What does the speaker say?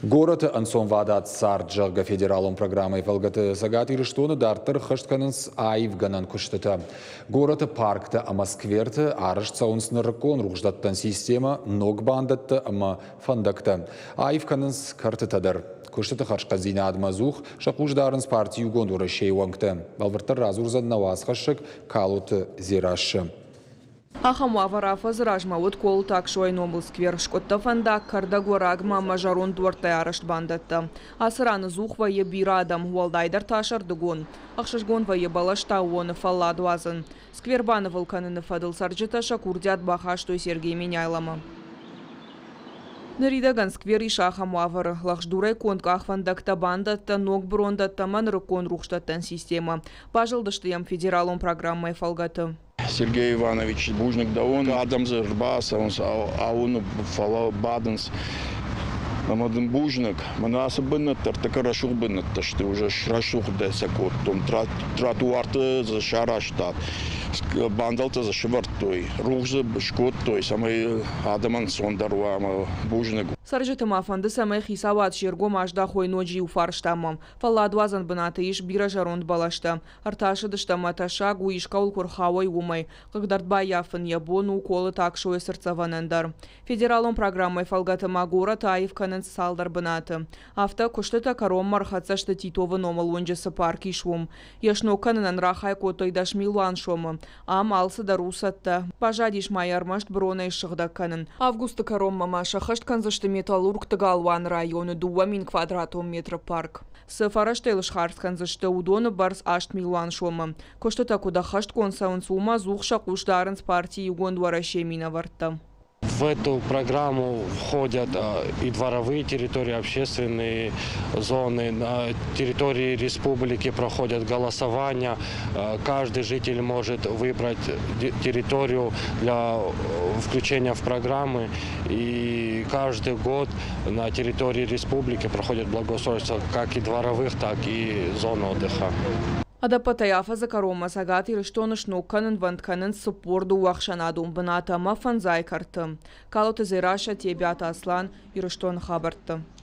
Горӕты ӕнцонвадат цард, зӕгъгӕ, федералон программӕйы фӕлгӕты Цӕгат Ирыстоны дарддӕр ӕххӕст кӕнынц аивгӕнӕн куыстытӕ. Горӕты парктӕ ӕмӕ скверты арӕзт цӕуынц нырыккон рухсдӕттӕн системӕ, ног бандӕттӕ ӕмӕ фӕндӕгтӕ. Аив кӕнынц кӕртытӕ дӕр. Куыстыты хӕрзхъӕддзинадмӕ ӕдзух сӕ хъус дарынц парти Иугонд Уӕрӕсейы уӕнгтӕ. Бӕлвырддӕр радзурдзӕн нӕ уацхӕссӕг Калоты Дзерассӕ. Ахӕм уавӕр афӕдзы размӕ уыд Колыты Аксойы номыл сквер, скъуыдтӕ фӕндаг, кӕрдӕг уӕрагмӕ ӕмӕ зӕронд дуӕрттӕй арӕзт бандӕттӕ. Ацы ран ӕдзух вӕййы бирӕ адӕм, уӕлдайдӕр та сӕрдыгон. Ӕхсызгон вӕййы бӕлӕстӕ аууоны фӕллад уадзын. Сквер банывыл кӕныны фӕдыл цӕрджытӕ сӕ курдиат бахастой Сергей Меняйломӕ. Ныридӕгӕн сквер ис ахӕм уавӕры: лӕгъздурӕй конд къахвӕндӕгтӕ, бандӕттӕ, ног брондӕттӕ ӕмӕ нырыккон рухсдӕттӕн системӕ. Базылдысты йӕм федералон программӕйы фӕлгӕты. Сергей Иванович, бузныг дӕуӕн. Адӕм дзы ӕрбацӕуынц, ауыны, фӕлӕ бадынц. Ӕмӕ дын бузныг. Мӕнӕ ацы бынӕттӕ ӕртӕккӕ рӕсугъд бынӕттӕ сты, уже срӕсугъд сӕ кодтон. Тротуарты дзы сарӕзтат, бандӕлтӕ дзы сывӕрдтой, рухс дзы скодтой, цӕмӕй адӕмӕн ӕнцондӕр уа ӕмӕ бузныг. Цӕрджыты ма фӕнды, цӕмӕй хицауад се ргом аздахой ноджы иу фарстамӕ. Фӕлладуадзӕн бынаты ис бирӕ зӕронд бӕлӕстӕ. Ӕртасыдысты ӕмӕ тӕссаг у, искӕуыл куы рхауой, уымӕй. Хъыгдард баййафын йӕ бон у Колыты Аксойы цыртдзӕвӕнӕн дӕр. Федералон программӕйы фӕлгӕты ма горӕты аив кӕнынц цалдӕр бынаты. Афтӕ, куыстытӕ кӕронмӕ ӕрхӕццӕ сты Титовы номыл уынджы цы парк ис, уым. Йе сног кӕнынӕн рахай кодтой 10 000 сомы. Ам алцыдӕр у цӕттӕ. Баззадис ма йӕ ӕрмӕст бронӕй ссыгъдӕг кӕнын. Августы кӕронмӕ ма сӕххӕст кӕндзысты Металлургты галуаны районы 2000 квадратон метры парк. Цы фӕрӕзтӕ йыл схардз кӕндзысты, уыдоны бӕрц 8 милуан сомы. Куыстытӕ куыд ӕххӕстгонд цӕуынц, уымӕ ӕдзух сӕ хъус дарынц парти Иугонд Уӕрӕсе минӕвӕрттӕ. В эту программу входят и дворовые территории, общественные зоны. На территории республики проходят голосования. Каждый житель может выбрать территорию для включения в программы. И каждый год на территории республики проходят благоустройство как и дворовых, так и зон отдыха. Ӕдӕппӕтӕй афӕдзы кӕронмӕ Цӕгат Ирыстоны сног кӕнынвӕнд кӕнынц 42 ӕхсӕнадон бынаты ӕмӕ 50 кӕрты. Калоты Дзерассӕ, Тебиаты Аслан, Ирыстоны хабӕрттӕ.